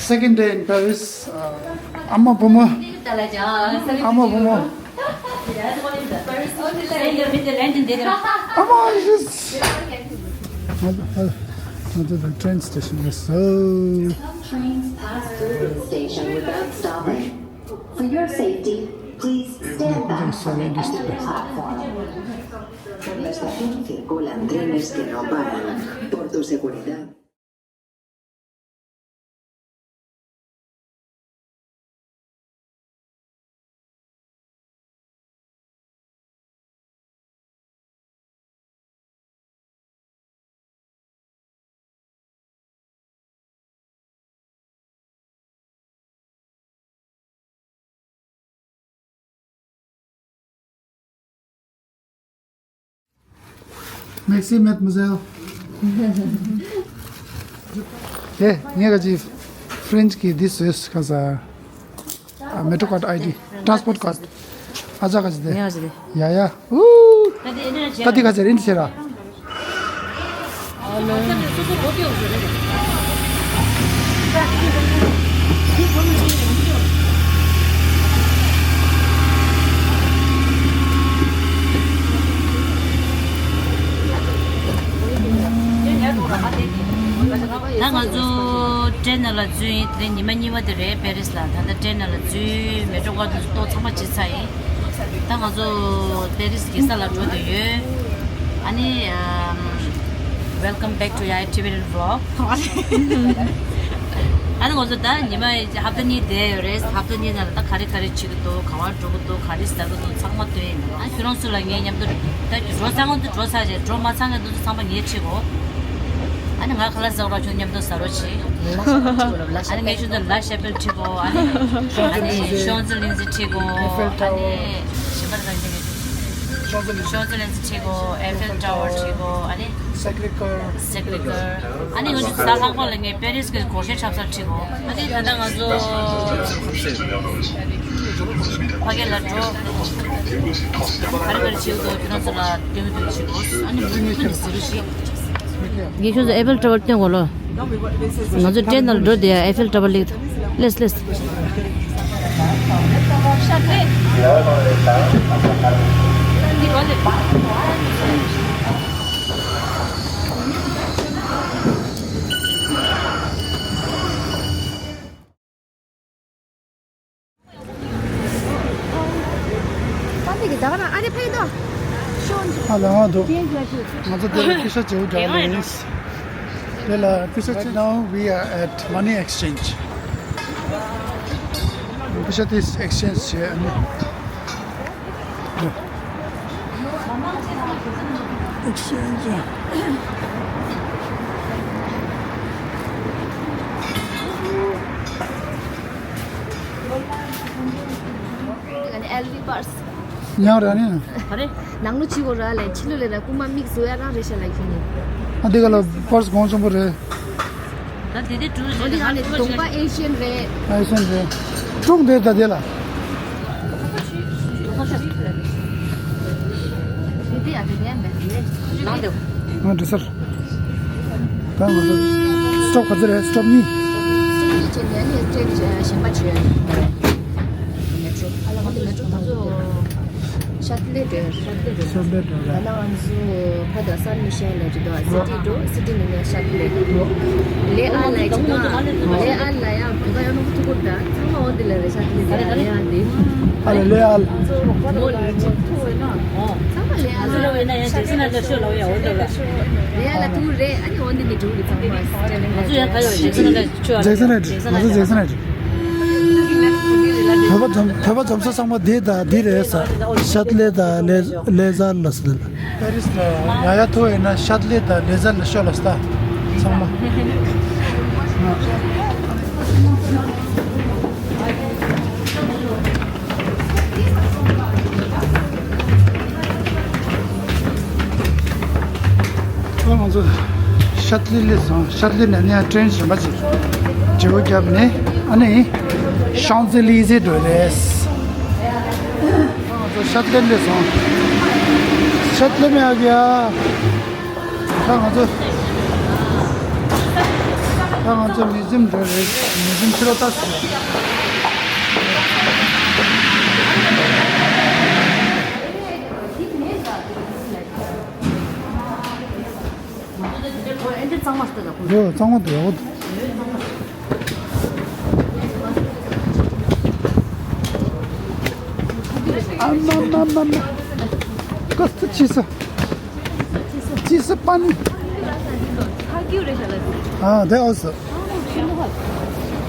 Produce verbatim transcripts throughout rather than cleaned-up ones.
Second day in Paris. Uh, ཨ་མ་བུ་མོ། ཨ་མ་བུ་མོ། ཨ་མ་is just. Another train station. Yes, so. Trains pass through the station without stopping. For your safety, please stand back from the end of the platform. Por la estación circulan trenes que no paran. Por tu seguridad. Merci, mademoiselle. དེ་ངས་ག་ཅི་French གི་འདི་བཟོས་ག་ས། ཨ། Metro card I D, transport card. ཨ་ཅག་ག་ཅི་དེ། ངས་ག་ཅི་དེ། ཡ་ཡ། ཨུ། ད་དེ་ཨེ་འདྲ་ད་དེ་ག་ཅི་རེད་འདི་ཟེར་ར། ད་ང་ཚོ་ཊེན་ནང་ལ་འཛུལ་ཡིན། དེ་ཉི་མ་གཉིས་པ་དེ་རེད་པེ་རིས་ལ། ད་ལྟ་ཊེན་ནང་ལ་འཛུལ། མེ་ཊོ་ཀར་དུ་ཏོག་ཚང་མ་བྱས་ཚར་ཡིན། ད་ང་ཚོ་པེ་རིས་གེ་སར་ལ་འགྲོ་འདོད་ཡོད། ཨ་ནི་ཨམ། Welcome back to Yaya Tibetan vlog. ཨ་ནི་ང་ཚོ་ད་ཉི་མ་ཧབ་ཏ་གཉིས་བསྡད་ཡོད་རེད། ཧབ་ཏ་གཉིས་ནང་ལ་ད་ག་རེ་ག་རེ་བྱེད་ཀྱི་འདུག་ག་བར་འགྲོ་གི་འདུག་ག་རེ་ཟ་གི་འདུག་ཚང་མ་སྟོན་ཡིན། ཨ་ཁྱོད་རང་ཚོ་ལ་ངས་མཉམ་དུ་ད་འགྲོ་ཚར་ང་ཚོ་འགྲོ་ཚར་རྗེས་འགྲོ་མ་ཚར་ང་ཚོ་ཚང་མ་ངས་ཁྲིད་གོ་ཨ་ནི་ང་ཁ་ལག་ཟ་རོགས་ཁྱོད་མཉམ་དུ་ཟ་རོགས་བྱེད། ཨ་ནི་ངས་ཁྱོད་ཚོ་ལ་ཤ་པེལ་ཁྲིད་གོ་ཨ་ནི་ཨ་ནི་ཤོང་ཛེ་ལིན་ཛེ་ཁྲིད་གོ་ཨ་ནི་ཤིང་པར་ག་ཤོང་ཛེ་ལིན་ཛེ་ཁྲིད་གོ་ཨེ་ཕེལ་ཊ་ཝར་ཁྲིད་གོ་ཨ་ནི་སེག་རེ་ཀར། སེག་རེ་ཀར། ཨ་ནི་ང་ཚོ་གཟའ་ལྷག་པ་ལ་ངས་པེ་རིས་ཀྱི་སྒོར་གཞས་འཁྲབ་སར་ཁྲིད་གོ་ཨ་ནི་ད་ལྟ་ང་ཚོ་ཕ་གི་ལ་འགྲོ། ག་རེ་ག་རེ་བྱེད་དགོས་ཁྱོད་རང་ཚོ་ལ་སྟོན་གྱི་འདུག་བྱེད་དགོས། ཨ་ནི་མུ་མཐུད་ནས་ཟེར་རོགས་ཞེས། ངས་ཁྱོད་ཚོ་ཨེ་ཕེལ་ཊ་ཝར་སྟོན་གོ་ལོ། ང་ཚོ་ཊེན་ནང་ལ་འགྲོ་དེ་ཨེ་ཕེལ་ཊ་ཝར་ལེགས། ལེགས་ལེགས། ཨ་ལ་ང་འདུག་ང་ཚོ་དེ་ལ་སྐུ་ཞབས་བྱེའུ་རྒྱག་ལེ་ཡིན། དེ་ལ་སྐུ་ཞབས་བྱེའུ། Now we are at money exchange. སྐུ་ཞབས་དེ་ཨེག་སི་ཅེན་ཇི་བྱས་ཨ་ནི། ཨེག་སི་ཅེན་ཇི། ཨ་ནི་ཨེལ་ཝི་པར་སི། ཡང་ར་ནི། ཨ་རེ། ནང་ལོ་ཕྱི་གོ་ར་ལས་ཕྱི་ལོ་ལས་ར་རྐུ་མ་དམིགས་བཟོ་ཡ་རང་རེད་ཤ་ལ་ཁྱོད་ནི། ཨ་འདི་ག་ལ་པར་སི་གོང་ཆེན་པོ་རེད། ད་དེ་དེ་གྲུ་འོ་འདི་ག་ནི་གདོང་པ་ཨེ་ཤི་ཡན་རེད། ཨེ་ཤི་ཡན་རེད། ཀྲུང་དེ་ད་དེ་ལ། དེ་དེ་ཡ་དེ་དེ་ཡ་མེད་དེ། ནང་དེ། ང་འདྲི་སར། ད་ང་ཚོ་སི་ཊོབ་ག་ཚོད་རེད། སི་ཊོབ་གཉིས། སི་ཊོབ་གཉིས་བྱས་ནས་ནི་ཊེན་གཞན་པ་བྱོས། མེ་ཊོ། ཨ་ལ་ང་ཚོ་མེ་ཊོ་ད་ཚོ་ཤ་ཏི་ལེ་འགྲོ། ཤ་ཏི་ལེ་འགྲོ། ད་ལ་ང་ཚོ་ཕ་དང་སན་མི་ཤེལ་ལ་འགྲོ། སི་ཊི་འགྲོ། སི་ཊི་ནས་ནི་ཤ་ཏི་ལེ། ལེ་ཨ་ལ་ཅི་ད། ལེ་ཨ་ལ་ཡང་བོད་པ་ཡང་ནོར་ཐུག་གོ་ད་ཚང་མ་འོ་དེ་ལ་རེད། ཤ་ཏི་ལེ་ད་ལེ་ཨ་དེ། ཨ་ལ་ལེ་ཨ་ལ། ཚང་མ་ལེ་ཨ་ལ། ལེ་ཨ་ལ་ཤ་ཏི་ལེ་ད་ཤོ་ལ་ཡ་འོ་དེ་ལ། ལེ་ཨ་ལ་ཐུག་རེད། ཨ་ནི་འོ་དེ་ནི་འགྲོ་རེད་ཚང་མ། ང་ཚོ་ཡང་ད་ཡོད་ཇེག་སན་ལ་ཆོས་ཨ་ཇེག་སན་རེད། ང་ཚོ་ཇེག་སན་རེད། བོད་པ་འཛོམས་བོད་པ་འཛོམས་ས་ཚང་མ་འདི་དང་འདི་རེད་ས། ཤ་ཏི་ལེ་དང་ལེ་ལེ་ཟར་ལ་ཟེར། པེ་རིས་ལ་ཡ་ཡ་ཐོ་ཡིན་ན་ཤ་ཏི་ལེ་དང་ལེ་ཟར་ལ་ཤོ་ལ་ས་ཚང་མ། ང་ཚོ་ཤ་ཏི་ལེ་སླེབས་སོང་། ཤ་ཏི་ལེ་ནས་ནས་ཊེན་གཞན་པ་ཅིག་བརྗེ་པོ་བརྒྱབ་ནས་ཨ་ནི་ཤོང་ཛེ་ལི་ཟེ་འགྲོ་རེད། ང་ཚོ་ཤ་ཏི་ལེ་སླེབས་སོང་། ཤ་ཏི་ལེ་མེ་ཨ་གི་ཡ། ད་ང་ཚོ། ད་ང་ཚོ་མིའུ་ཛིམ་འགྲོ་རེད། མིའུ་ཛིམ་ཕྱི་ལོགས་ལྟ་སོང་། འདི་གཙང་མ་ལྟ་དང་། འདི་གཙང་མ་འདུག་ཡག་པོ་འདུག་ཨ་མ་མ་མ་མ། ཀོ་སི་ཆི་ས། ཆི་ས་པ་ནི། ཨ་དེ་ཨོ་སི།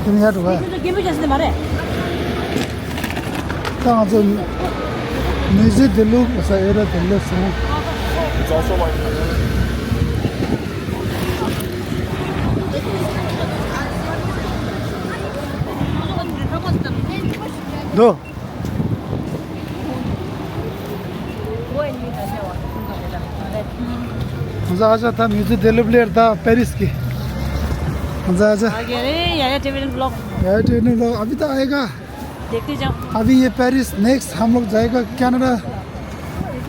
དེ་ནི་ཡར་འགྲོ་ག་ད་ང་ཚོ་མི་ཚེ་དེ་ལུགས་ས་ཨེ་ར་དེ་ལུགས་སོང་། दो। कौन सा आजा था म्यूजिक दिलीप लेर था पेरिस की। कौन सा आजा? आ गया रे, याया टेबल ब्लॉग। याया टेबल ब्लॉग अभी तो आएगा। देखते जाओ। अभी ये पेरिस, नेक्स्ट हम लोग जाएगा कनाडा,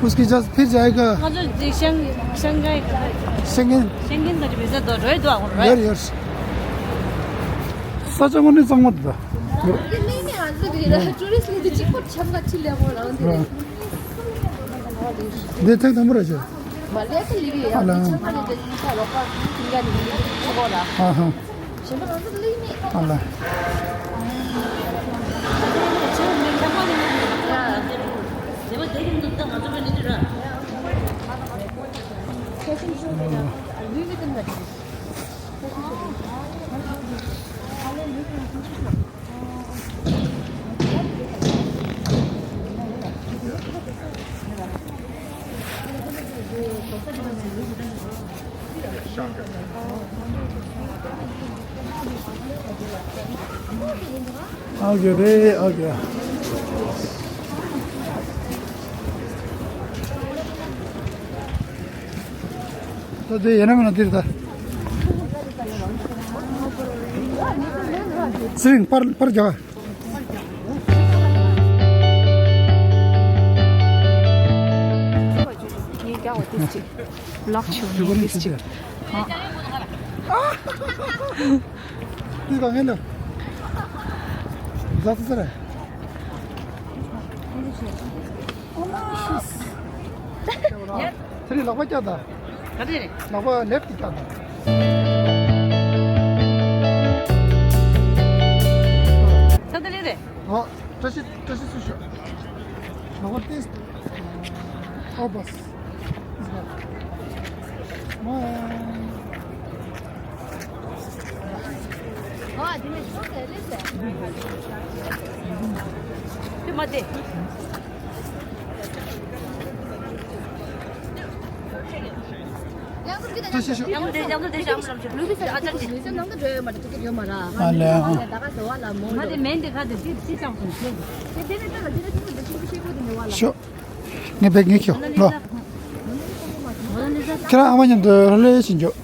उसके बाद फिर जाएगा। ང་ཚོ་ཞང་ཞང་ཧའེ། ཤེང་ཀེན། ཤེང་ཀེན་ག་ཅི་བི་ཟ་དོ་རོས་དོ་ཨ་ཡོར་ཡོར། ས་ཆ་དངོས་གནས་གཙང་མ་འདུག་ད། དེ་ལས་ནི་ང་ཚོ་གི་ར་ཊུ་རི་སི་ཊི་ལི་དེ་གཅིག་པོ་ཆབ་ཀ་ཆི་ལེ་གོ་ལ་འོན་ཏེ། འདི་ཐེངས་དང་པོ་རེད་ཤག་མ་ལས་ཀ་ལི་གི་ཡ་ཨ་ལ། ཆབ་ཀ་ལི་དེ་ཉི་ཤ་རོགས་པ་ཐིང་ག་ནི་ཆི་གོ་ལ། ཨ་ཧ། གཞན་པ་ང་ཚོ་ལི་ནི། ཨ་ལ། ཆབ་ཀ་ལི་ནི་ཡ། དེ་བ་དེ་རིང་འདུག་ད་ང་ཚོ་བ་ནི་དེ་ར། ཁྱེད་ཚོ་ཚོ་དེ་ཡ་ལུས་མི་ཐུབ་ན་དེ། ཨ་གི་རེད། ཨ་གི། ད་དེ་ཡིན་ན་མིན་ན་འདིར་ད། ཚེ་རིང་པར་པར་རྒྱག་ལག་ཆུ་ནི་ལིབ་སི་ཊིག་འདི་ག་ངན་ལ། ཟ་ཟ་ཟ་རེད། ཚེ་རིང་ལག་པ་བཀྱག་ད། ག་རེ་རེད། ལག་པ་ལེབ་ཀྱི་བཀྱག་ད། ཚ་ད་ལེ་རེད། ཨོ། བཀྲ་ཤིས་བཀྲ་ཤིས་སུ་ཤོག་ལག་པ་ཏིས། ཨོ་བས། ཨོ། ཨ་དེ་ནས་ཤོག་ཟེར་རེད་ཟེར། དེ་མ་དེ། ཡང་དེ་ཡང་དེ་ཡང་དེ་ལུས་སེམས་ནང་དུ་འགྲོ་ཡོད་མ་རེད། ཅིག་ཡོད་མ་རེད། ཨ་ལས། ད་ག་ཟེར་བ་ལ་མོ་མ་དེ་མེན་དེ་ག་དེ་ཅི་ཅི་ཅང་སོང་ཟེར། དེ་དེ་ནས་ད་ལ་དེ་ནས་ཅི་ཅི་ཅི་ཅི་ཅི་ཅི་ཅི་ཅི་ཅི། ཤོག་ངས་བེད་ངས་ཁྱོད་ལོ། ཁྱེད་རང་ཨ་མ་མཉམ་དུ་ལྷོད་ལྷོད་ཕྱིན་འཇོག་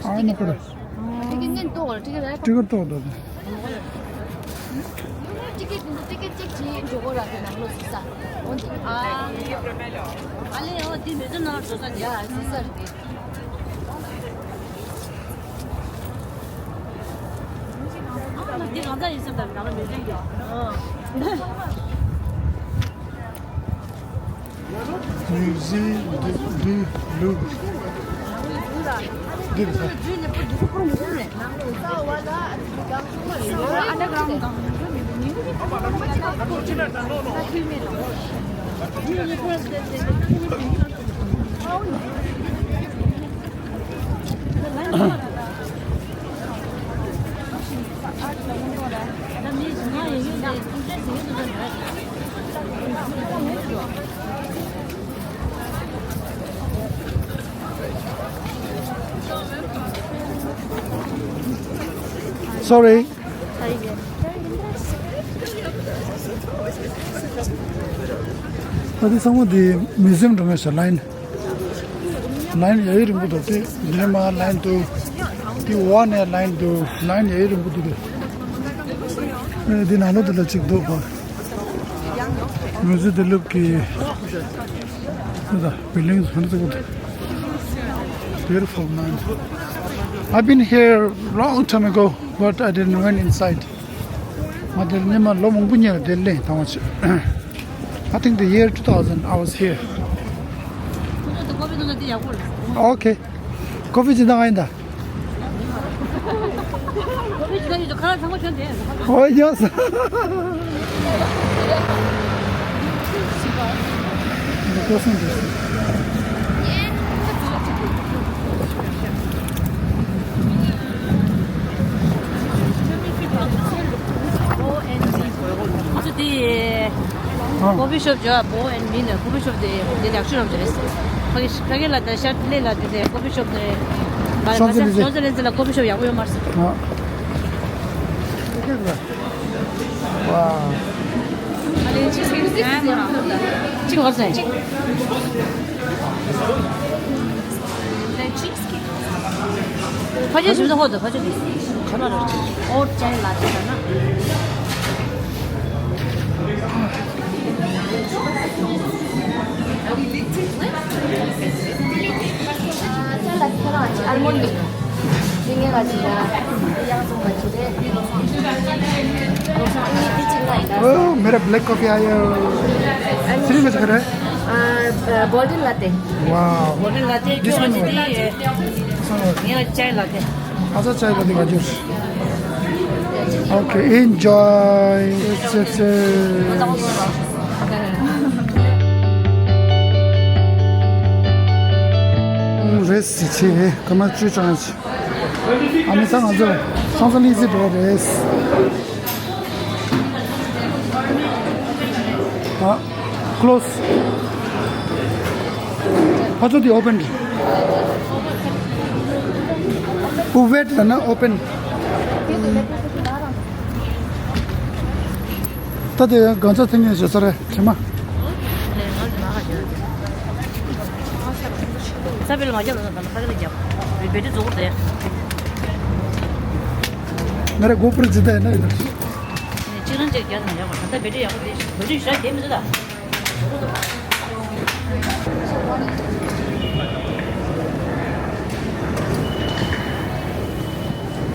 ཨ་ནི་ཁོ་ར། ཏི་ཀེ་ཊི་ཏོག་ཏོག་ཏོག་ཏོག་ཏི་ཀེ་ཊི་འདི་ཏི་ཀེ་ཊི་ཅེག་བྱེད་འགྲོ་གོ་ར་དེ་ནང་ལོགས་ཟིག་ས། འོ་འདི། ཨ་ལེ་འོ་འདི་མི་ཚོ་ནང་ལ་འགྲོ་ས་འདི། ཡ་ཟིག་ས་རེད་དེ། ཨ་འདི་གང་ཚ་ཡིན་ས་ད་ང་ལ་མི་འདྲི་ཡ། Musée de, de l'eau. Sorry. ད་དེ་ཚང་མ་དེ་མིའུ་ཛི་ཡམ་འགྲོ་མེད་ས་ལ་ཡིན། ལ་ཡིན་ཡ་ཡི་རིང་པོ་འདུག་དེ་འདྲེ་མ་ལ་ཡིན་འདུག་དེ་འོག་ནས་ལ་ཡིན་འདུག་ལ་ཡིན་ཡ་ཡི་རིང་པོ་འདུག་ཨེ་འདི་ནང་ལོགས་དེ་ལ་གཅིག་འདུག་པ། མིའུ་ཛི་ཡམ་དེ་ལུགས་ཀྱི་འདི་ད་བིལ་ཌིང་ཧན་ཙི་གོ། Beautiful, man. I've been here long time ago, but I didn't went inside. ང་དེར་སྔོན་མ་ལོ་མང་པོ་ཉེ་བ་དེར་སླེབས་དང་བ་བྱས། I think the year two thousand I was here. Okay. Coffee ཅི་འདང་ཨ་ཡིན་ད། Oh, yes. ཨ། ཀོ་ཕི་ཤོབ་ཇོ་ཨ་བོ་ཨེན་མི་ནི་ཀོ་ཕི་ཤོབ་དེ་དེ་ཡག་ཤོས་རང་ཅི་རེད། ཕ་གི་ཕ་གི་ལ་དེ་ཤར་ལེ་ལ་དེ་དེ་ཀོ་ཕི་ཤོབ་དེ་ཤོང་ཛ་ལེ་ཛེ། ཤོང་ཛ་ལེ་ཛེ་ལ་ཀོ་ཕི་ཤོབ་ཡག་པོ་ཡོད་མ་རེད། ཨ། ཝའོ། གཅིག་ག་ཚོད། ཕ་ཆེ་ཞིམ་ཚ་ཧོ་དོ་ཕ་ཆེ་དི། ཁ་ན་ར་ཨོ་ཅའི་ལ་ཅི་ན། ཅའི་ལ་ཅི་ན་ཨལ་མོན་ཌི། ཡིན་ངེས་ལ་ཅི་ན་ཡང་ཙོང་མ་ཅི་རེད། འདི་ཅི་ན་ཡིན་ན། Oh, मेरा black coffee आया। श्री में क्या है? आ, आ, golden latte. वाह। Golden latte. This one। मेरा चाय लाटे। अच्छा, चाय लाटे का जूस। Okay, enjoy। रेस्ट से कमर चुचांच। ཨ་ནི་ད་ང་ཚོ་ཤང་ཛ་ལི་ཛེ་འགྲོ་རེད། ཨ། ཀློ་སི། ཕར་ཚུར་དེ་ཨོ་པན་རེད། ཨུ་ཝེད་ལ་ན་ཨོ་པན། ད་དེ་ཡང་གང་ཚ་ཐེངས་ངས་བྱེད་ས་རེད་དྲི་མ། ས་བེལ་མ་རྒྱབ་ལ་ད་ལ་ཕ་གི་ལ་རྒྱབ། བེ་ཏི་རྫོགས་རེད། ང་ར་གོ་པུར་ཇི་ད་ཡིན་ན་ཡིན་ན། གཅིག་རང་གཅིག་རྒྱབ་ན་ཡག་པ་ད་ལྟ་བེ་ཏི་ཡག་པོ་དེ་བེ་ཏི་ཞག་དེ་མི་འདུག་ད།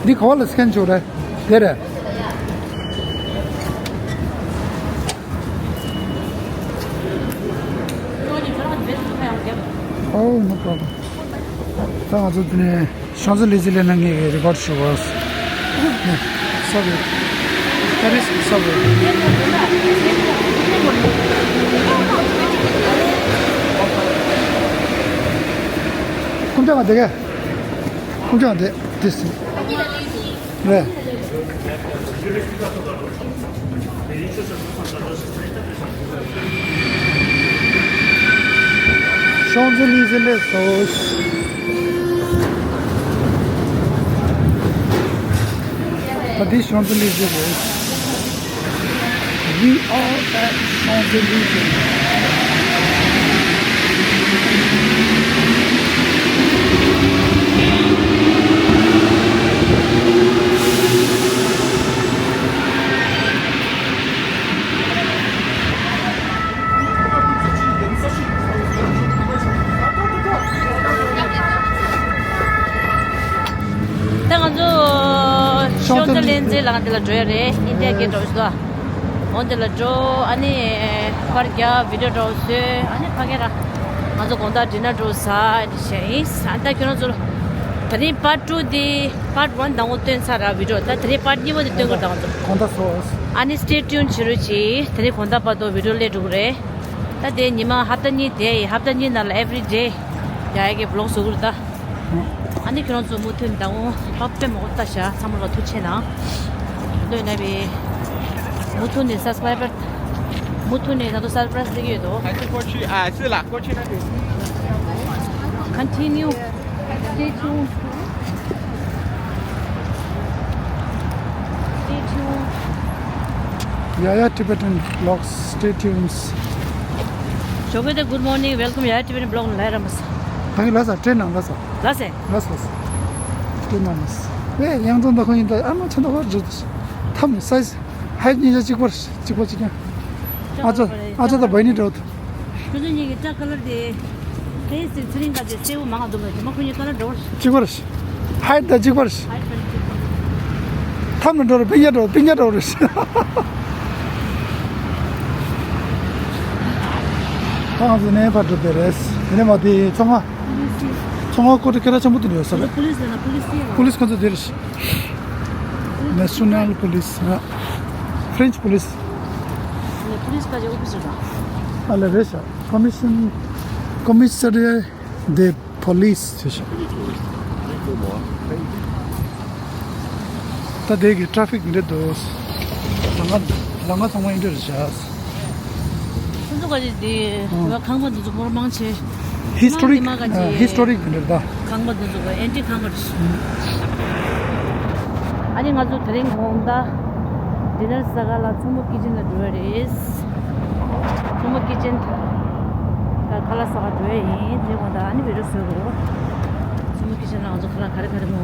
འདི་ག་བ་ལ་སི་ཀེན་བྱོས་རེད། དེ་རེད། Oh, no problem. ད་ང་ཚོ་དེ་ནས་ཤང་ཛ་ལི་ཛེ་ལ་ན་ངས་རི་ཀོར་ཌི་ཞུ་བ། སོ་རི། That is sorry. ཁོང་ཚང་དེ་ག་ཁོང་ཚང་དེ་དེ་སི། རེད། ཤང་ཛ་ལི་ཛེ་ལ་སོང་། ད་འདི་ཤང་ཛ་ལི་ཛེ་རེད། We are at Champs-Élysées. ད་ང་ཚོ་ཤང་ཛ་ལི་ཛེ་ལ་ང་འདི་ལ་འགྲོ་ཡ་རེད། ཨིན་ཌི་ཡ་གེ་ཊི་འགྲོ་བཞིན་འདུག་འོ་འདི་ལ་འགྲོ། ཨ་ནི་པར་རྒྱག་བི་ཌི་ཡོ་འདྲ་བོ་བཟོས། ཨ་ནི་ཕ་གི་ར་ང་ཚོ་དགོང་དག་ཌི་ནར་འདྲ་བོ་ཟ། འདི་བྱས་ཡིན། ཨ་ད་ཁྱོད་རང་ཚོ་ད་རིང་པར་ཊུ་འདི་པར་ཝན་དང་པོ་སྟོན་ཚར་ར་བི་ཌི་ཡོ། ད་དེ་རིང་པར་ཊུ་གཉིས་པ་འདི་སྟོན་གི་རེད་ད་ང་ཚོ། དགོང་དག་སོ། ཨ་ནི་སི་ཊེ་ཊིའུན་བྱེད་རོགས་གྱིས། དེ་རིང་དགོང་དག་བར་དུ་བི་ཌི་ཡོ་སླེབས་འགྲོ་གི་རེད། ད་དེ་ཉི་མ་ཧབ་ཏ་གཉིས་དེ་ཡིན། ཧབ་ཏ་གཉིས་ནང་ལ་ཨེ་ཝི་རི་ཌེ་ཡ་ཡ་གི་བི་ལོག་བཟོ་གི་རེད་ད། ཨ་ནི་ཁྱོད་རང་ཚོ་མུ་མཐུད་ནས་ད་འོང་ལྷག་པའི་མོ་ལྟ་ཤག་ཚང་མ་ལ་ཐུགས་རྗེ་གནང་། ལོས་ན་བི་མུ་མཐུད་ནས་སབ་སི་ཀ་རའི་བར་མུ་མཐུད་ནས་ད་དུང་སར་པ་རའི་ཛི་སླེབས་ཀྱི་ཡོད་དོ། ཨ་ཙི་ཀོ་ཆི་ཨ་ཙི་ལ་ཀོ་ཆི་ན་དེ། Continue. Stay tuned. Stay tuned. Yaya Tibetan Vlogs, stay tuned. ཞོགས་པ་དེ། Good morning, welcome Yaya Tibetan Vlog ལ་རམ་པ་ས། ད་གི་ལ་ས་ཊེན་ནང་ལ་ས། ལ་ས། ལ་ས་ལ་ས། ཊེན་ནང་ལ་ས། ཨེ་ཡང་ཙང་ད་ཁོ་ཡིན་ད་ཨ་མ་ཆ་ད་ཁོ་རེད། ཐམ་ནི་སའི་ཛི་ཧའེ་ཊི་གཉིས་ཆ་གཅིག་པ་རེད། གཅིག་པ་གཅིག་རྐྱང་། ཨ་ཅག་ཨ་ཅག་ད་བའི་ནི་འདྲ་བོ་འདུག་ཁྱོད་ཚོ་གཉིས་ཀྱི་སྐྲ་ཀ་ལར་དེ། དེའི་ཚེ་ཚེ་རིང་དང་དེ་སེར་པོ་མང་བ་འདུག་མོད། དེ་མ་ཁོ་གཉིས་ཀ་ལར་འདྲ་བོ་རེད། གཅིག་པ་རེད། ཧའེ་ཊི་དང་གཅིག་པ་རེད། ཧའེ་ཊི་དང་གཅིག་པ། ཐམ་ནི་འགྲོ་རེད། སྤུན་ཀྱག་འགྲོ་རེད། སྤུན་ཀྱག་འགྲོ་རེད། ཁོང་ཚོ་ནས་ཕར་འགྲོ་བསྡད་རེད། དེ་ནས་མ་དེ་ཚོང་ཁང་། ཚོང་ཁང་ཀོ་ཏི་སྐད་གྲགས་ཆེན་པོ་དེ་འདྲ་ཡོད་ས་རེད། པུ་ལིས་ལབ་ན་པུ་ལིས་ཡིན་ལ། པུ་ལིས་ཁོང་ཚོ་དེ་རེད། National Police ཧ། French Police ནས་པུ་ལིས་ཁ་ཆེ་ཨོ་ཕི་སི་རེད། ཨ་ལེ་རེད་ཤག Commission Commissariat de Police ཟེར་ཤག་ད་དེ་གི་ཊ་ར་ཕིག་འདི་འདྲ་འདུག་ལམ་ཁ་ལམ་ཁ་ཚང་མ་འདི་འདྲ་རེད་ཤག་ཁོང་ཚོ་ག་ཅིག་དེ་ཁང་པ་འདི་ཚོ་མོར་མང་ཆེ། Historic ཨ། Historic འདི་འདྲ་ད། ཁང་པ་འདི་ཚོ་ག་ཨན་ཊིག་ཁང་པ་རེད། ཨ་ནི་ང་ཚོ་དེ་རིང་དགོང་དག་ཌི་ནར་ཟ་ག་ལ་མཚོ་མོ་ཀི་ཅན་ལ་འགྲོ་བ་རེད། མཚོ་མོ་ཀི་ཅན་ད་ཁ་ལག་ཟ་ག་འགྲོ་ཡ་ཡིན། དེ་དགོང་དག་ཨ་ནི་བི་ཌི་ཡོ་བཟོ་དགོས། མཚོ་མོ་ཀི་ཅན་ལ་ང་ཚོ་ཁ་ལག་ག་རེ་ག་རེ་མོ་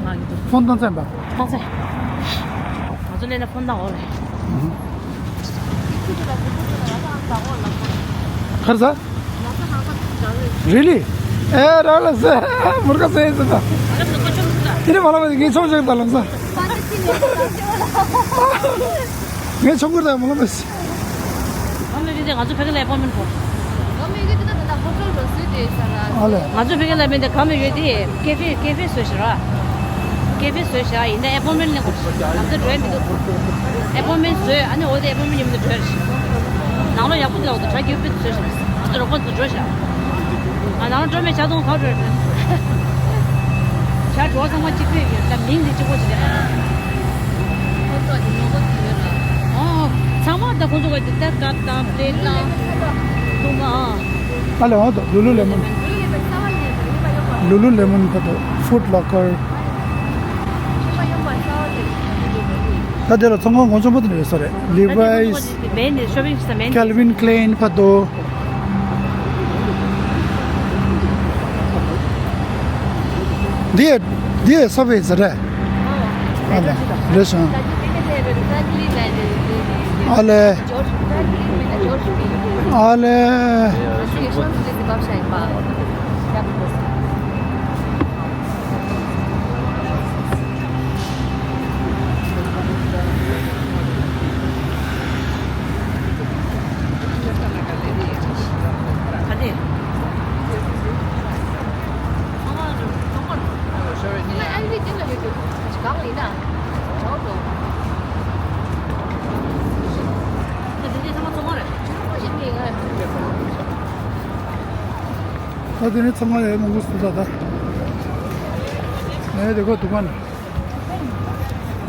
མ་གི་འདུག་ཕོན་བཏང་ཚར་པ། བཏང་ཚར། ང་ཚོ་སླེབས་ན་ཕོན་བཏང་འོ་ལེ། ཁར་ས། Really? ཨེ་ར་ལ་ས། མུར་ག་ས་ཡིན་ས་ད། དེ་ནས་མ་ལ་བ་ངས་ཆོག་ཆོག་ད་ལམ་ས། ངས་ཆོག་གུར་ད་མ་ལ་བ་སི། ང་མི་རིགས་དེ་ང་ཚོ་ཕ་གི་ལ་ཨེ་པོན་མེན་ཁོ། ང་མི་རིགས་དེ་ད་ད་ཧོ་ཊེལ་རོ་སི་དེ་ས་ལ། ཨ་ལེ། ང་ཚོ་ཕ་གི་ལ་མེད་དེ་ག་མི་ཡོད་དེ་ཀེ་ཧྥེ་ཀེ་ཧྥེ་བཟོས་ཤག་ར། ཀེ་ཧྥེ་བཟོས་ཤག་ཡིན་ན་ཨེ་པོན་མེན་ལེན་དགོས། ང་ཚོ་འགྲོ་ཡ་མི་འདུག་ཨེ་པོན་མེན་བཟོས། ཨ་ནི་འོ་དེ་ཨེ་པོན་མེན་ཡིན་མི་འདུག་འགྲོ་ཡ་རེད། ནང་ལོགས་ཡག་པོ་འདུག་འོ་དེ་གྲ་རྒྱས་པོ་བཟོས་ཤག་ང་ཚོ་རོགས་པ་ཚོ་འགྲོ་ཤག་ང་ནང་ལོགས་འགྲོ་མེད་ཆ་ཚང་ག་འགྲོ་ཡ་རེད། ཇ་འགྲོ་བ་ཚང་མ་གཅིག་པ་ཡོད། ད་མིང་དེ་གཅིག་པོ་ཅིག་རེད། ཁོ་ཚོ་གི་ནོར་བུ་དེ་ཡོད་ལ། ཨོ། ཚང་མ་ད་ཁོ་ཚོ་གི་དེ་ལྟར་ཀབ་དང་པླེ་ཊི་དང་བཏུང་བ། ཨ། ཨ་ལེ་ཨོ་ད་ལུ་ལུ་ལེ་མོན། ལུ་ལུ་ལེ་མོན་ཁ་ཐོག་ཧྥུ་ཊི་ལོ་ཀར། ད་དེ་ལ་ཚོང་ཁང་གོང་ཆེན་པོ་དེ་འདྲ་ཡོད་ས་རེད། ལི་བའི་སི། མེན་ནི་ཤོ་པིང་ས་མེན། ཀལ་ཝིན་ཀླེན་ཁ་ཐོག་འདི་འདི་སོ་བའི་ཟེར་རེད། ཨ་ལེ་རེད་སོང་། ཨ་ལེ། ཨ་ལེ། ད་དེ་ནས་ཚང་མ་ཡར་མང་པོ་སུ་ད་ད། ངས་དེ་ཁོ་དུ་ཀན།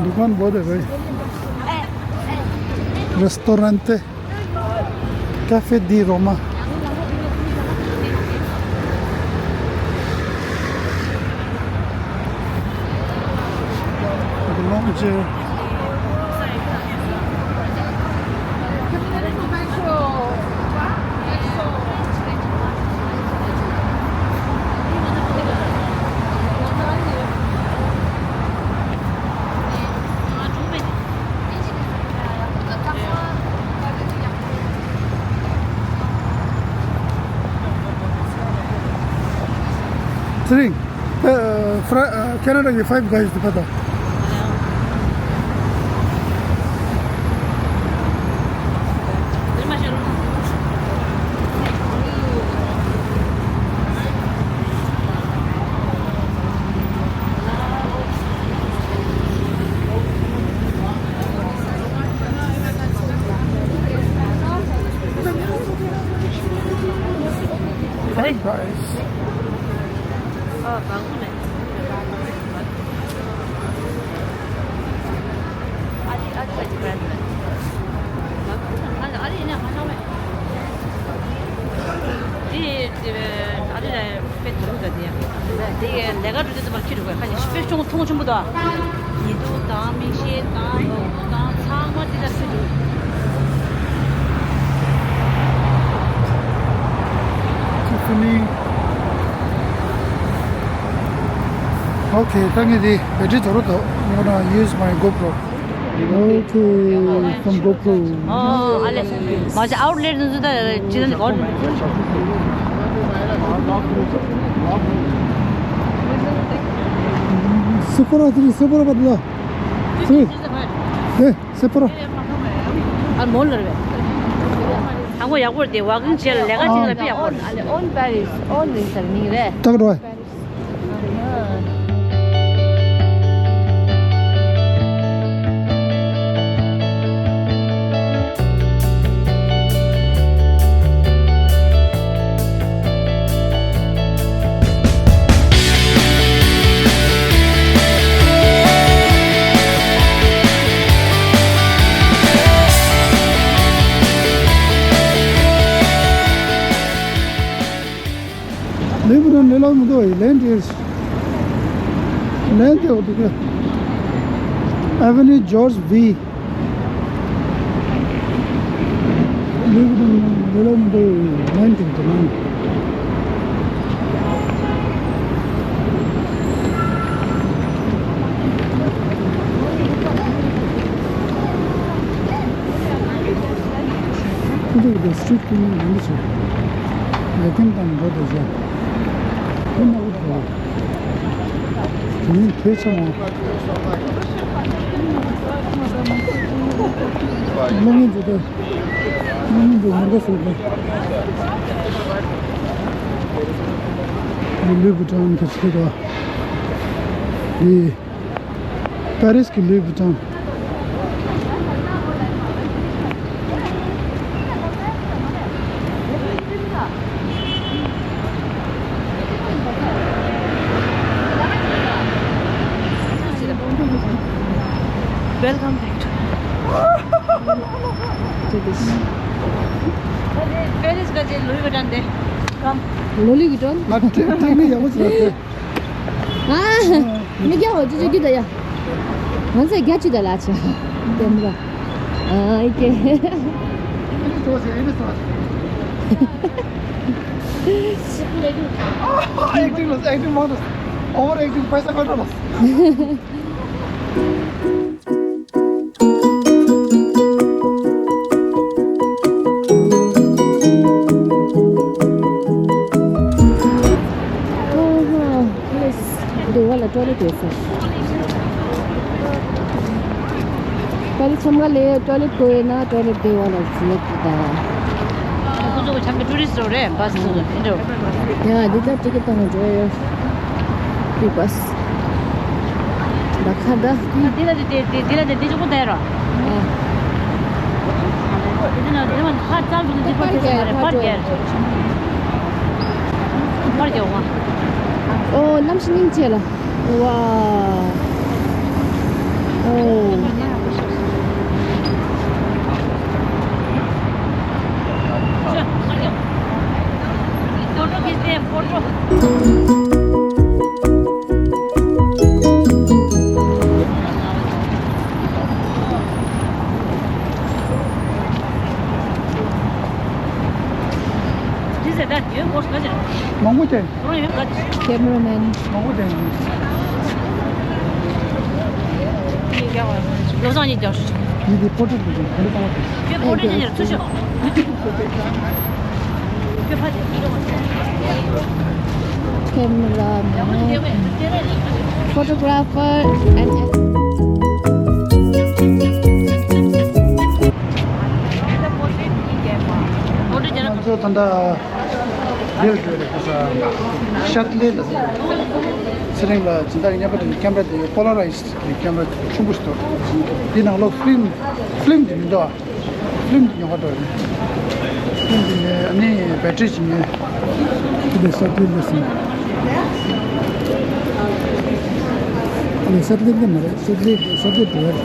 དུ་ཀན་བོ་དེ་བས། རེ་སི་ཊོ་རན་ཏེ། Café di Roma. Boulangerie. ཚེ་རིང་། ཨ། ཧྥ་རན། ཨ། ཁེ་ན་ཌ་གི་ཕའིབ་གྷའེ་ཛི་དེ་ཕ་ད། Hey guys. དེ་ལས་ཀ་འགྲོ་དུས་ཙམ་པར་ཁྱི་རུ་ཁ་ཤས་དཔེ་ཆུང་མཐོང་ཆེན་པོ་དང་། ཉི་གདུགས་དང་མིག་ཤེལ་དང་ནོར་བུ་དང་ཚང་མ་དེ་ལ་ཁྱི་རུ། Okay, ད་ངས་འདི་བེ་ཊི་རི་རྫོགས་འགྲོ་འདུག I'm gonna use my GoPro. Okay, some GoPro. ཨོ་ཨ་ལེ། མ་ཅི་ཨའུཊ་ལེཊ་ཚོ་ད་ཅི་ད་གོ། སེ་པོ་ར་དེ་རེད། སེ་པོ་ར་བ་དེ་ལ། ཨེ། སེ་པོ་ར། ཨ་མོ་ལ་རེད། ཨ་མོ་ཡག་པོ་རེད་དེ། ཝོག་ཀིང་བྱས་ལ་ལས་ཀ་བྱེད་ལ་དཔེ་ཡག་པོ་རེད། ཨ་ལེ་ཨོན་པེ་རིས་ཨོན་རིང་སར་མིང་རེད། ཏག་འགྲོ། ལུའི་བུ་ཊོན་ལས་སླ་མི་འདུག་ལན་དེ། ལན་དེ་འོ་དེ་ག Avenue George V. ལུའི་བུ་ཊོན་ལས་སླ་མི་འདུག་ལན་དེ་འདུག་ལན། འདི་གི་སི་ཊི་རིཊ་ཀི་ལིན་ཡིན་གྱི་ཆེ། ལས་ཀིན་དང་འགྲོ་དེ་བཞག་དེ་མ་གི་འགྲོ། དེ་ནི་དེ་ཆ་མ། གློག་བརྙན་མཛད་དེ། གློག་བརྙན་མཛད་ངར་ག་སོ་དེ། ལུའི་བུ་ཊོན་གྱི་ཆེ་དོ། དེ། པེ་རིས་ཀྱི་ལུའི་བུ་ཊོན། Welcome back to to this. པེ་རིས་ག་ཅེ་ལུའི་བུ་ཊོན་དེ། ཀམ། ལོ་ལུའི་བུ་ཊོན། ང་ཏེག་ནི་ཡག་པོ་ཞིག་ལ་ཨ། མི་རྒྱ་ཧོ་ཅི་ཅི་གི་ད་ཡ། ང་ཚོ་རྒྱ་ཅི་ད་ལ་ཆ། ལྡན་ར། ཨ་ཨི་ཀེ། ཨེག་ཊིང་ལ་ཨེག་ཊིང་མང་དུ། ཨོ་ཝར་ཨེག་ཊིང་པེ་ས་ཁ་ཏོ་ལ། ཨོ་ཧོ། ལེས། འདི་བ་ལ་ཊོའི་ལེཊ་ཡོད་ས། པ་རི་ཚང་མ་ལས་ཊོའི་ལེཊ་དགོས་ཡོད་ན་ཊོའི་ལེཊ་འདི་བ་ལ་ཟིན་ཡོད་ཀྱི་ད། ཁོ་ཚོ་ཆམ་པའི་ཊུ་རི་སི་ཊི་རེད། བྷ་སི་ཚོ་འདི་འགྲོ། ཡ་འདི་ད་ཊི་ཀེ་ཊི་བཏང་ནས་འགྲོ་ཡོད། Free bus. ད་ཁ་ད། འདི་ལ་འདི་འདི་འདི་ལ་འདི་འདི་ཅུ་པོ་དེ་རོ། ཨ། འདི་ལ་འདི་ལ་ཁ་ཙམ་འདི་འདི་པར་རྒྱག་པར་རྒྱག་པར་རྒྱག་པར་རྒྱག་པ། ཨོ་གནམ་གཤིས་སྙིང་རྗེ་ལ། ཝ། ཨོ། མང་པོ་ཅན། ཁེ་མེ་ར་མེན། མང་པོ་ཅན། བློ་བཟང་གཉིས་རྒྱག་ཤོག་ཡིན་དེ་པོ་ཊི་རེཊ་འདུག་ག་ག་རེ་བཏང་བ་དེ། ཁྱོད་པོ་ཊི་རེཊ་ཉིད་ལ་ཚུར་ཤོག Cameraman, photographer, and ང་ཚོ་ད་ལྟ་འདིར་འགྲོ་རེད། ཤར་ལེ་ལ་ཚེ་རིང་ལ་སྦྱིན་བདག་གི་རྔན་པ་དེ་ཀེམ་ར་དེ་པོ་ལ་རའི་ཛི་གི་ཀེམ་ར་ཆེན་པོ་ཞིག་འདུག་འདི་ནང་ལོགས་ཕིལམ་ཕིལམ་དེ་མི་འདུག་ཕིལམ་དེ་ཉོ་ག་འགྲོ་ཡིན། ཕིལམ་དེ་ནས་ཨ་ནི་བེ་ཊི་རི་ཅིག་ཉོས། དེ་ལས་སེ་ཊི་ལའིཊ་ལས་སོང་། ཨ་ནི་སེ་ཊི་ལའིཊ་དེ་མ་རེད། སེ་ཊི་ལའིཊ་སེ་ཊི་ལའིཊ་དེ་རེད།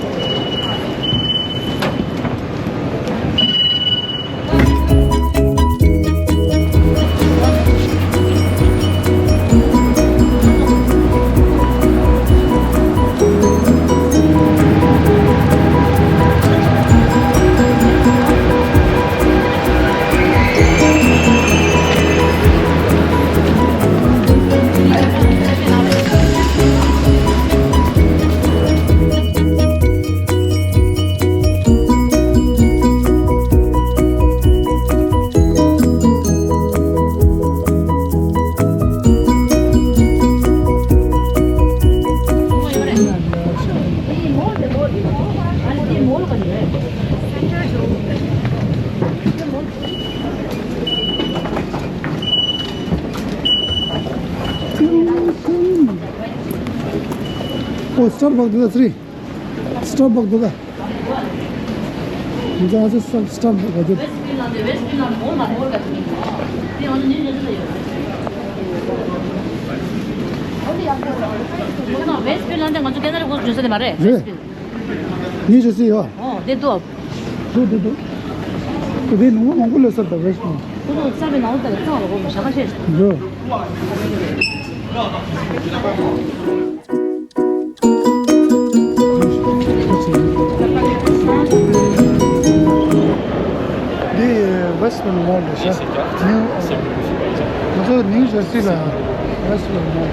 ཨོ། སི་ཊར་བག་འདུག་ད་ཚེ་རིང་། སི་ཊར་བག་འདུག་ད། ང་ཚོ་ང་ཚོ་སི་ཊར་བག་འདུག་ད། ཝེསྟ་ཕིན་ལན་དེ་ང་ཚོ་ལྟ་ན་རེ་གོ་བརྗོད་ས་དེ་མ་རེད། རེད། ངས་བརྗོད་ས་ཡོད། ཨོ་དེ་འདུག་འདུག་འདུག་འདུག་དེ་ནང་མང་པོ་ལས་ས་ད་ཝེསྟ་ཕིན། ཁོ་ཚོ་གསར་པའི་ནང་ལ་ལྟ་ལ་གཙང་ལ་གོ་མི་ཞག་ཁ་ཤས། འདུག་འདི་ཝེསྟ་ཕིན་མོལ་རེད་ཤག་ནིའུ། ང་ཚོ་ནིའུ་ཇར་སི་ལ་ཝེསྟ་ཕིན་མོལ།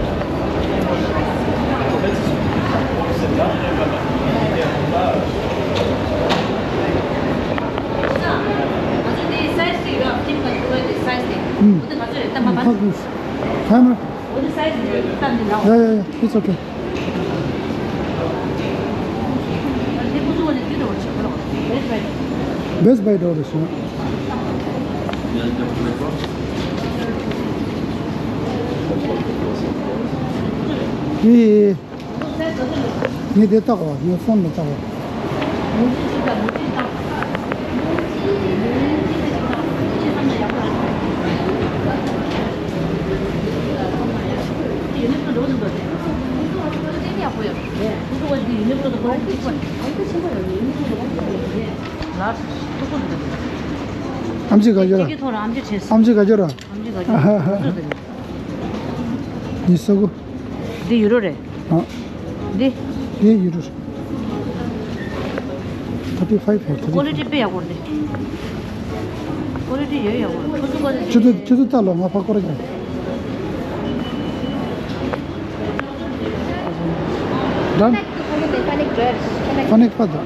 ཨུམ། ཧ་གོ། ཧ་མ། Yeah, yeah, yeah, it's okay. Best Buy འགྲོ་རེད་ཤག་ཡེ། ངས་དེ་བལྟ་གོ། ངས་ཕོན་ལ་བལྟ་གོ། ཨམ་ཆི་ག་རེ་ཡོད་ར། ཨམ་ཆི་ག་རེ་ཡོད་ར། འདི་ས་གོ། འདི་ཡུ་རོ་རེད། ཨ། འདི། འདི་ཡུ་རོ་རེད། ཐར་ཊི་ཕའིབ་རེད། ཀོ་ལི་ཊི་དཔེ་ཡག་པོ་རེད། ཀོ་ལི་ཊི་ཡོད་ཡག་པོ་རེད། ཁོ་ཚོ་ཀོ་ལི་ཊི། ཁྱོད་ཚོ་ཁྱོད་ཚོ་ལྟ་ལ། ང་ཕར་སྐོར་ར་རྒྱག Done? Panic འཕར་འདུག་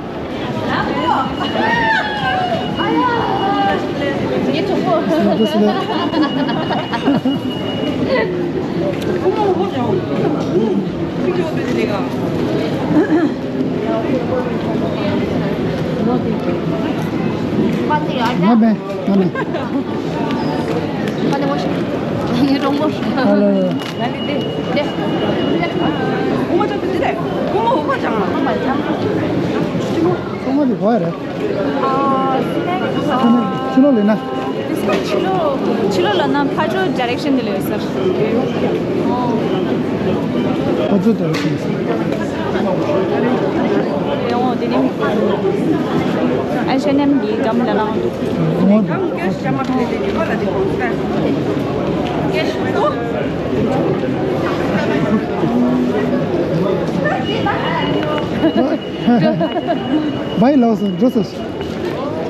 ང་མེད། ང་མེད། ང་ནི་མོ་ཤི། ང་ནི་རོང་མོ་ཤི། ཨ་ལ་ལ། ང་ནི་དེ། དེ། ཨོ་མ་ཅོ་དེ་དེ་རེད། ཨོ་མ་ཨོ་མ་ཅང་ཨ་མ་ཅང་། ཨོ་མ་དེ་ག་རེད། ཨ། ཕྱི་ལོགས་ལས་ན། ཕྱི་ལོགས་ལ་ན་ཕ་ཇོ་ཌི་རེག་ཤན་དེ་ལ་ཡོད་ས་རེད། ཨོ། ཕ་ཇོ་ཌི་རེག་ཤན་ཟེར། ཨོ་དེ་ནི་ཨེཆ་ཨེན་ཨེམ་གི་སྒམ་ལ་ལངས་འདུག་ཨོ། བའི་ལགས་སོ། འགྲོ་སོ།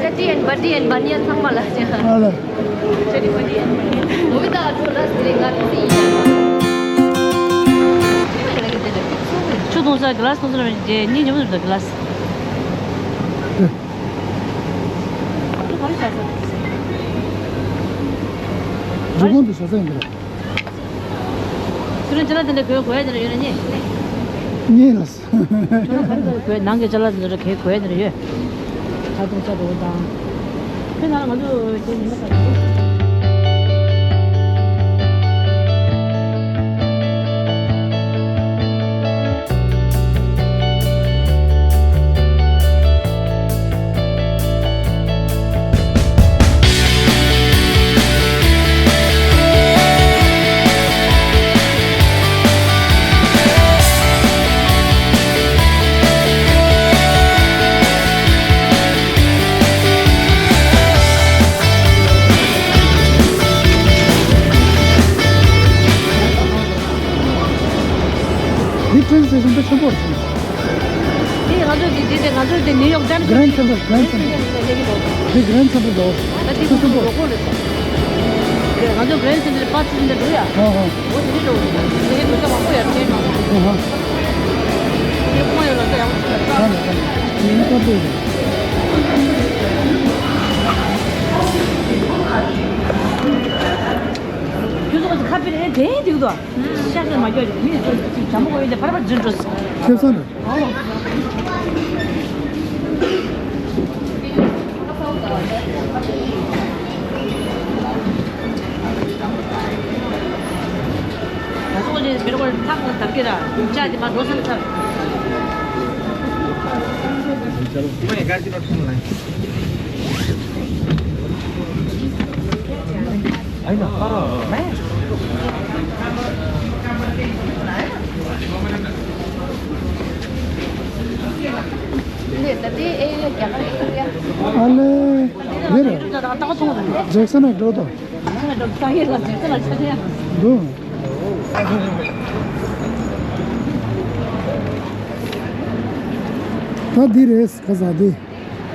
Chatty and Buddy and Bunyan ཚང་མ་ལ་ཅི། ཨ་ལ། Chatty Buddy and Bunyan. ཆུ་འཐུང་ས་གི་ལ་སི་འཐུང་ས་རེད་མི་འདུག་གི་ལ་སི། འཇུ་ཁོང་དུ་བྱ་ས་ཡིན་གི་རེད། ཁྱོད་རང་ཅ་ལག་དེ་འདྲ་གོན་དགོས་ཡ་དེ་འདྲ་ཡོད་ན་རྙེད། རྙེད་ལ། ཁྱོད་རང་ག་རེ་ག་རེ་གོན། ནང་གི་ཅ་ལག་དེ་འདྲ་གོན་དགོས་ཡ་དེ་འདྲ་ཡོད། ད་དུང་ཅ་དོ་དང་། ཁྱོད་ནང་ལ་ང་ཚོ་དེ་ཉི་མ་ད། འདི་ཊེན་སི་ཊེ་ཤན་དཔེ་ཆེན་པོ་རེད། འདི་ང་ཚོ་འདི་འདི་འདི་ང་ཚོ་འདི་ནིའུ་ཡོག་ཇམ་ཤོད། གྷ་རེན་ཌི་སེན་ཊར། གྷ་རེན་ཌི་སེན་ཊར། འདི་གྷ་རེན་ཌི་སེན་ཊར་འདུག་ད་འདི་ཁོ་ཚོ་ལོ་གོ་རེད། ང་ཚོ་གྷ་རེན་ཌི་སེན་ཊར་པར་ཆེན་པོ་འདུག་ཡ། ཧ་ཧ། འོ་དེ་འདྲ་འདུག་དེ་འདྲ་འདུག་ད་མང་པོ་ཡ་ཊེན་མང་པོ། ཧ་ཧ། དེ་ཁོང་ཡོད་ལ་ད་ཡག་པོ་ཞིག་ལ་ད། ཧ་ཧ། ཧ་ཧ། ཁྱོད་ཚོ་ཁ་པར་ཨེ་དེ་འདུག་དོ། ཤ་ཤ་མ་རྒྱག་ཅིག་མི་ཚོ་ཅིག་བྱམས་པོ་གོ་ཡོད་ཅིག་ཕར་ཕར་འཛུལ་འགྲོ། ཁེ་བཟང་རེད། ང་ཚོ་ནི་མི་རོ་ཐག་ཐག་གི་ར་ཅག་དེ་མ་འགྲོ་སེམས་ཚར། ཨ་ལེ། འདི་རེད། ཇེག་སན་ནས་འགྲོ་དང་། འདུག་ད་འདི་རེད། ག་ས་འདི།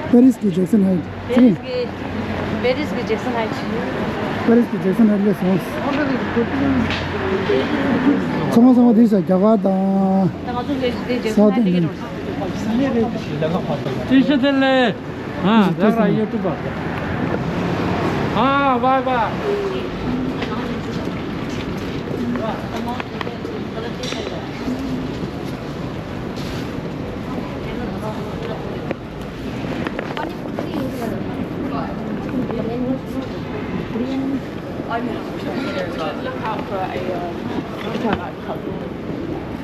པེ་རིས་ཀྱི་ཇེག་སན་ཧའིཊ། པེ་རིས་ཀྱི། པེ་རིས་ཀྱི་ཇེག་སན་ཧའིཊ། པེ་རིས་ཀྱི་ཇེག་སན་ཧའིཊ་ལ་སོང་། ཚང་མ་ཚང་མ་འདི་ས་རྒྱ་གར་དང་། ད་ང་ཚོ་ལས་ཇེག་སན་ཧའིཊ་ལ་སྐྱེལ་རོགས། ཅི་ཞིག་དེ་ལས། ཨ་ད་ར་ཡུ་ཊུབ་པ། ཨ་བའི་བའི།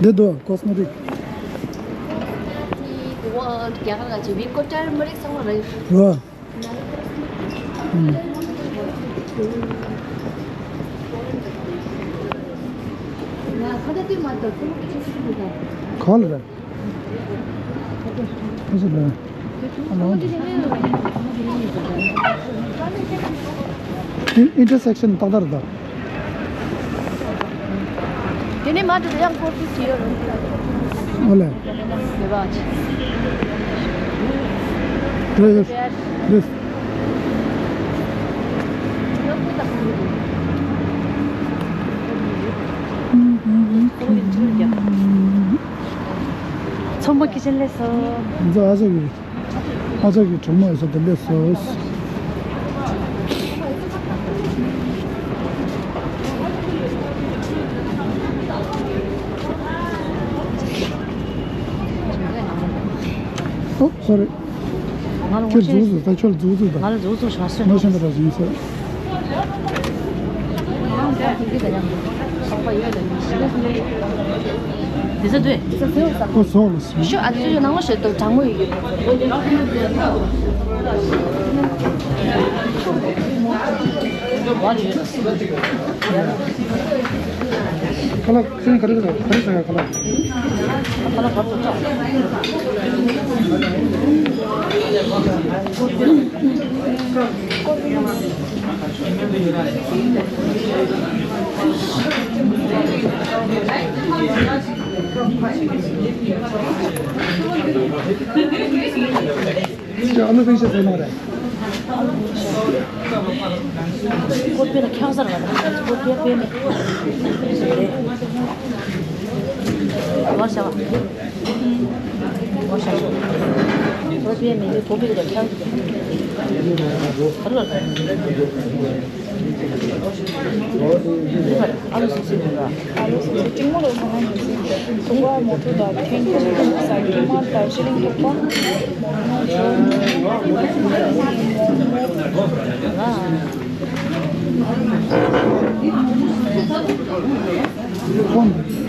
འདི་དུ་ཀོ་སི་མེ་ཊིག། རེད། ག་ལ་རེད། ཨ་ལོ། ཨིན་ཨིན་ཊར་སེག་ཤན་ཏག་ཏག་རེད་ད། དེ་ནས་མ་འགྲོ་ཡང་ཀོ་ཕི་བྱེད་ཡོད་རེད། ཨོ་ལེ། ཡོད་པ། རེད་རེད། ཚོང་པ་ཁྱི་ཆེན་ལས་སོ། ང་ཚོ་ཨ་ཅག་གི། ཨ་ཅག་གི་གྲོགས་མོ་ཡོད་ས་དེ་འདྲས་སོ། ཨོ་སོ་རི། ང་ལ་ཁྱོད་འཛུགས་འཛུགས་ད་ཁྱོད་འཛུགས་འཛུགས་ད། ང་ལ་འཛུགས་འཛུགས་བྱ་སོང་། ང་ཤེས་པ་ར་བཟུང་ས། དེ་ཚོ་དུས། ཨོ་སོ་ལ་སོ། ཤོ་ཨ་ཚོ་ཡོད་ནང་ལོ་ཤོད་དོ་གྲང་མོ་ཡོད་ཡོད། ཁ་ལག་ཁྱེད་ག་རེ་ཟ་ག་རེ་ཟ་ཡ་ཁ་ལག་ཁ་ལག་ག་རེ་ཟ། ཨ་ལུ་པེ་ཤ་ཟེར་ནོ་རེད། ཀོ་པེ་ལ་ཁྱག་ཟར་བ་དང་ཀོ་པེ་པེ་མེད། བ་ཤ་བ། བ་ཤ་ཤོ། ཀོ་པེ་མེད་ནི་ཀོ་པེ་ལ་ཁྱག་ཟར་བ་དང་། ཨ་ལུ་སོ་སོའི་ནང་ལ། ཨ་ལུ་སོ་སོའི་གཅིག་མོ་ལོ་ཚང་མ་ཡིན་ཟིན། ཟུང་བ་མོ་ཕྲུག་དང་ཐན་ཁྱི་ལུག་ས་ཁྱི་མ་དང་ཤི་ལིང་ཐུག་པ། མོ་མོ་ཇོ་མོ་མོ་མོ།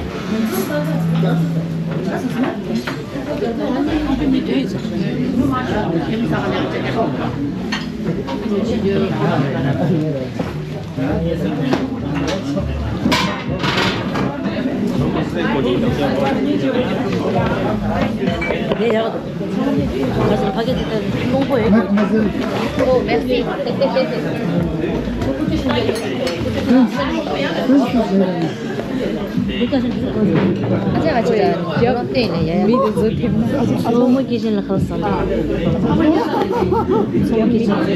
Oh, merci. ཨ་ཅག་ཨ་ཅག་རྒྱབ་བལྟས་ནས་ཡ་ཡ། མི་དེ་ཚོ་ཐེབས་ན། ཨ་ཅག་ཨ་ཅག་མོ་ཀི་ཅན་ལ་ཁ་ལ་སང་། མོ་ཀི་ཅན།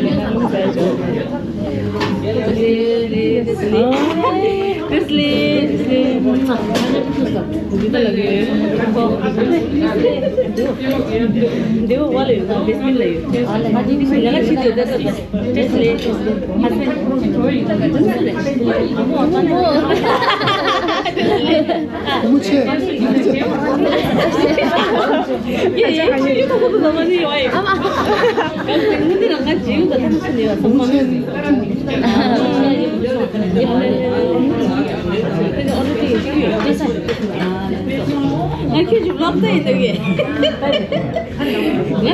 ང་ཁྱོད་ཀྱི་ལབ་ད་ཡིན་ད་གི། ང་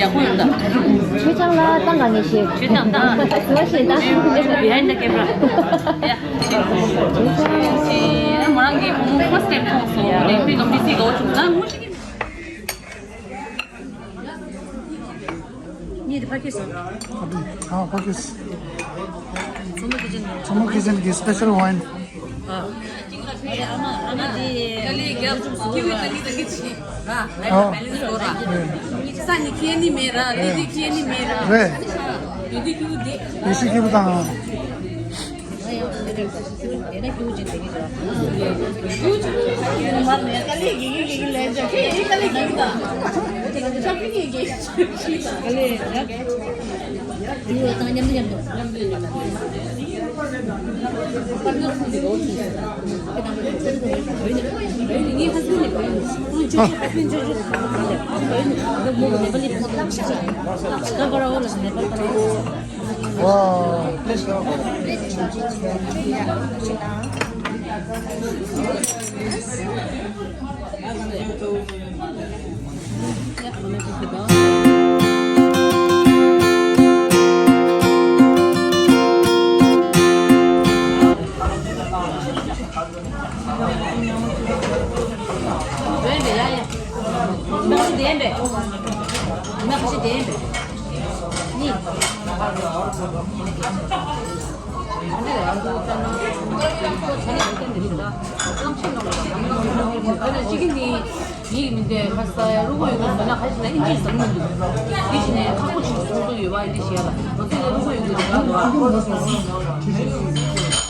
ཡག་པོ་ཡོད་ད། མཆོད་ཆང་ལ་བཏང་ག་ངེས་ཤེས། མཆོད་ཆང་བཏང་། ཟི་བ་ཞེས་བཏང་། Behind the camera. ཡ། མོ་རང་གི་བུ་མོ་first time མཐོང་སོང་། ནས་པི་ལོམ་ཌི་སི་གོ་ཆུང་ན་མུ་ཤི་གི། ཉེ་དེ་ཕ་ཁེ་སོང་། ཨ་ཕ་ཁེ་སོང་། ཚོ་མོ་ཁེ་ཅན་གྱི་special wine། ཨ་མ་ཨ་མ་དེ་ཨ། ས་ནི་ཁྱེད་ནི་མེད་ར། ལི་དི་ཁྱེད་ནི་མེད་ར། རེད། ཡེ་ཤི་ཁྱེད་དང་། ཨ། ཝའོ། ཡིག་མི་འདི་ཁ་ས་རུ་གོ་ཡོད་ན་ཁ་ཞིག་ལ་ཨིན་ཇི་ཟེར་མི་འདུག་དེ་བཞིན་ནས་ཁག་པོ་ཞིག་གསུང་འདོད་ཡོད་པ་ཨིན་ཇི་ཞེས་ལ་ང་ཚོ་ལ་རུ་གོ་ཡོད་དགོས་འདུག་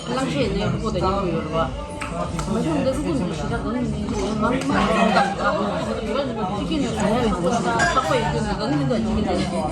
གླང་ཆེན་ནས་རུ་གོ་དང་མཉམ་དུ་ཡོད་རེད་བ། མ་གཞི་འདི་རུ་གོ་འདི་ཞེ་དྲག་གང་ཡིན་མིན་ཅི་ཡང་མང་མང་ཙམ་དང་ཅི་སྐྱེ་ནས་གང་ཡང་ཡོད་པ་ཞིག་ལ་ཚགས་པ་ཡོད་དུས་ནས་གང་ཡིན་དང་ཅི་ཡིན་དང་།